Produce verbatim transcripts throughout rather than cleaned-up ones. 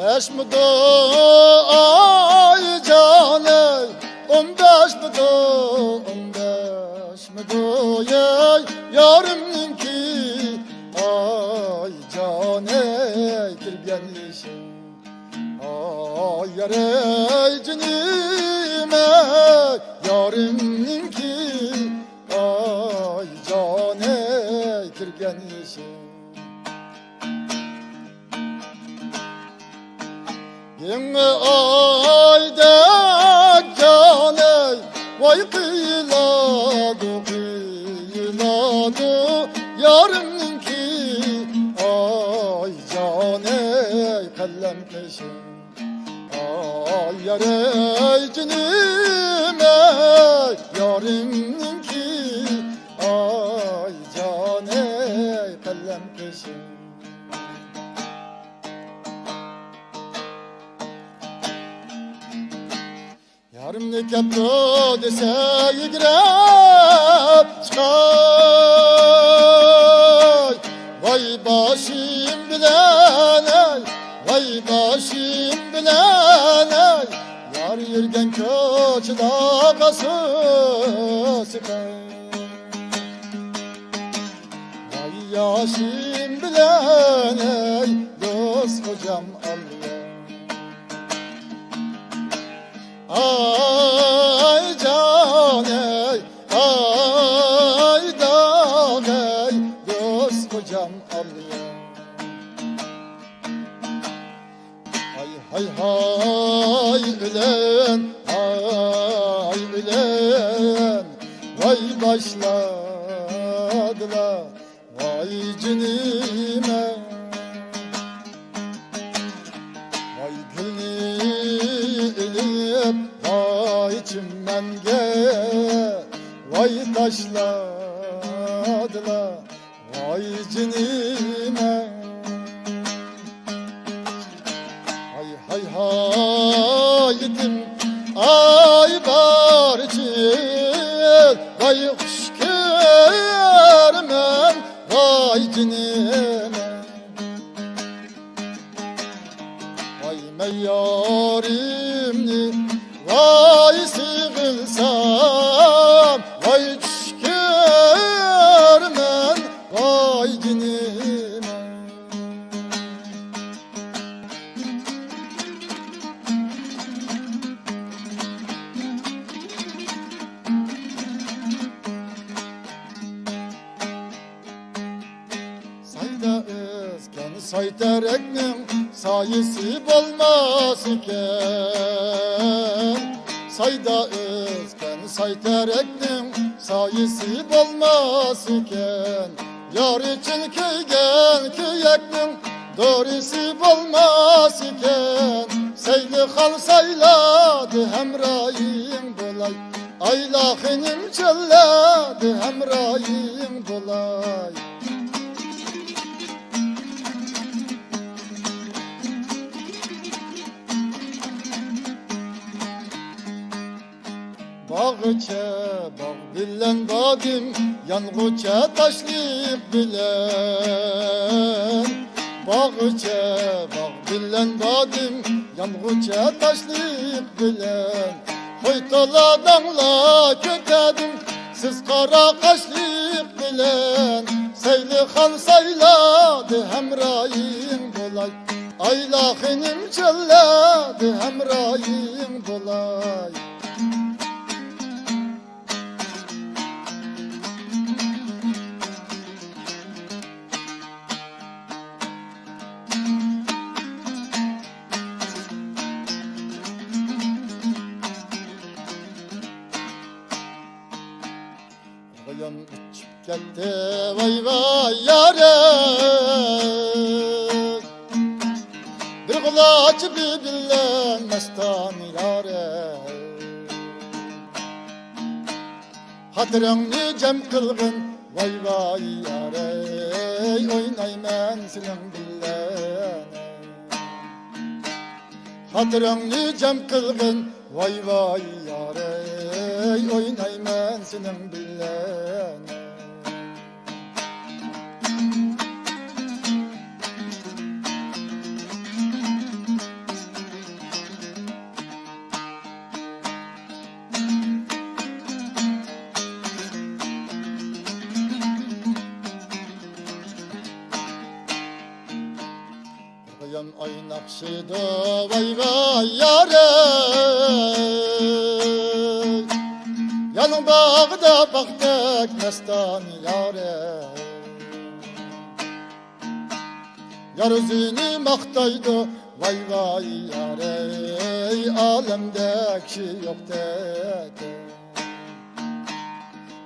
بەشمىدۇ، ئاي جانەي، ئون بەشمىدۇ، ئون بەشمىدۇ، ئەي يارىمنىڭكى، ئاي جانەي، كىرگەن يېشى. ئاي يارەي جېنىم ئەي، يارىمنىڭكى، ئاي جانەي، كىرگەن يېشى. يېڭى ئايدەك جانەي، ۋاي قىيىلىدۇ، قىيىلىدۇ يارىمنىڭكى، ئاي جانەي، قەلەم قېشىم. ئاي يارەي جېنىم ئەي، يارىمنىڭكى، ئاي جانەي، قەلەم قېشىم. يارىمنى كەپتۇ دېسە يۈگرەپ چىقاي. ۋاي باشىم بىلەن ئەي، ۋاي باشىم بىلەن ئەي، يار يۈرگەن كوچىدا قاسۇسى قاي. ۋاي ياشىم بىلەن ئەي، دوست خوجام ئاللا. ئاي جانەي، ئاي داغەي، دوست خوجام ئاللا. ھاي، ھاي، ھاي، ئۆلەن، ھاي، ئۆلەن، ۋاي باشلادىلا، ۋاي جېنىم ئەي. ۋاي گۈلنى ئېلىپ، ۋاي چىمەنگە، ۋاي تاشلادىلا، ۋاي جېنىم ئەي. ھاي، ھاي، ھاي، يېتىم ئاي بارچە يىل، ۋاي خۇش كۆرىمەن، ۋاي جېنىم ئەي. ۋاي مەن يارىمنى، ۋاي سېغىنسام، ۋاي چۈش كۆرىمەن، ۋاي جېنىم. سايدا ئۆسكەن ساي تەرەكنىڭ سايىسى بولماسىكەن. سايدا ئۆسكەن ساي تەرەكنىڭ سايىسى بولماسىكەن. يار ئۈچۈن كۆيگەن كۆيەكنىڭ دورىسى بولماسىكەن. سەيلىخان سايلادى ھەمراھىڭ بولاي. ئايلا خېنىم چۆللەردە ھەمراھىڭ بولاي. باغچە باغ بىلەن بادىم، يانغۇچە تاشلىق بىلەن. باغچە باغ بىلەن بادىم، يانغۇچە تاشلىق بىلەن. خۇي تولا داڭلا كۆتەدىم، سىز قارا قاشلىق بىلەن. سەيلىخان سايلادى ھەمراھىڭ بولاي. ئايلا خېنىم چۆللەردە ھەمراھىڭ بولاي. غايام ئۇچۇپ كەتتى، ۋاي ۋاي يارەي. بىر غۇلاچى بىلەن مەستانە يارەي. خاتىرەڭنى جەم قىلغىن، ۋاي ۋاي يارەي، ئوينايمەن سېنىڭ بىلەن. خاتىرەڭنى جەم قىلغىن، ۋاي ۋاي يارەي، ئوينايمەن سېنىڭ بىلەن. ياخشىدۇ ۋاي ۋاي يارەي، يالىڭ باغدا باغدەك مەستانە يارەي. يار ئۆزىنى ماختايدۇ ۋاي ۋاي يارەي، ئالەمدە كىشى يوق دەيدۇ.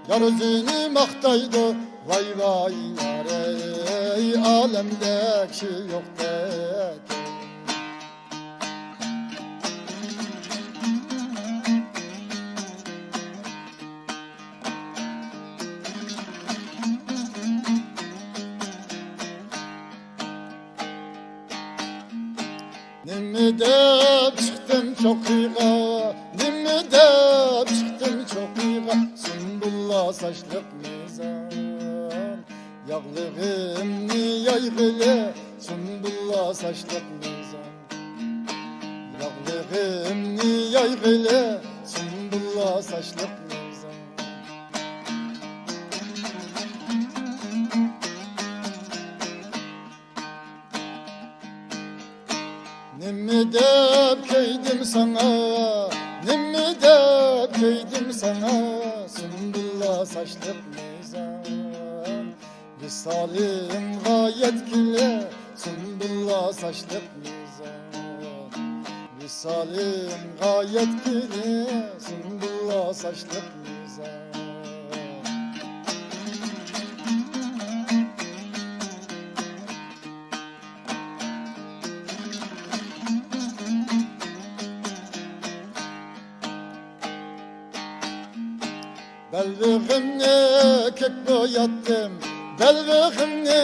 يار ئۆزىنى ماختايدۇ، ۋاي ۋاي يارەي، ئالەمدە كىشى يوق دەيدۇ. نېمە دەپ چىقتىم چوققىغا، نېمە دەپ چىقتىم چوققىغا، سۇمبۇللا ساچلىق مىزان. ياغلىقىمنى يايغىلى، سۇمبۇللا ساچلىق مىزان. ياغلىقىمنى يايغىلى، سۇمبۇللا ساچلىق مىزان. نېمە دەپ كۆيدۈم ساڭا، نېمە دەپ كۆيدۈم ساڭا، سۇمبۇللا ساچلىق مىزان. ۋىسالىڭغا يەتكىلى، سۇمبۇللا ساچلىق مىزان. ۋىسالىڭغا يەتكىلى، سۇمبۇللا ساچلىق مىزان. بەلبېغىمنى كۆك بوياتتىم، بەلبېغىمنى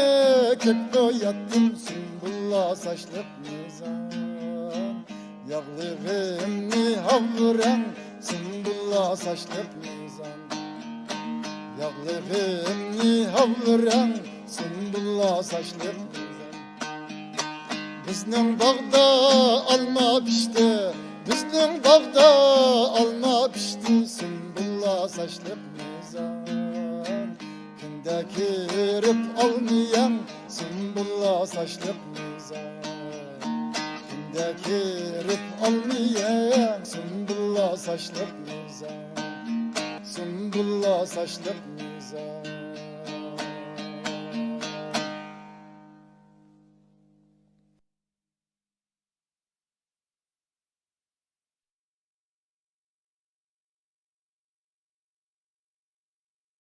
كۆك بوياتتىم، سۇمبۇللا ساچلىق مىزان. ياغلىغىمنى ھاۋرەڭ، سۇمبۇللا ساچلىق مىزان. ياغلىغىمنى ھاۋرەڭ، سۇمبۇللا ساچلىق مىزان. بىزنىڭ باغدا ئالما پىشتى، بىزنىڭ باغدا ئالما پىشتى، سۇمبۇللا ساچلىق مىزان. كۈندە كىرىپ ئالما يەڭ، سۇمبۇللا ساچلىق مىزان. كۈندە كىرىپ ئالما يەڭ، سۇمبۇللا ساچلىق مىزان. سۇمبۇللا ساچلىق مىزان.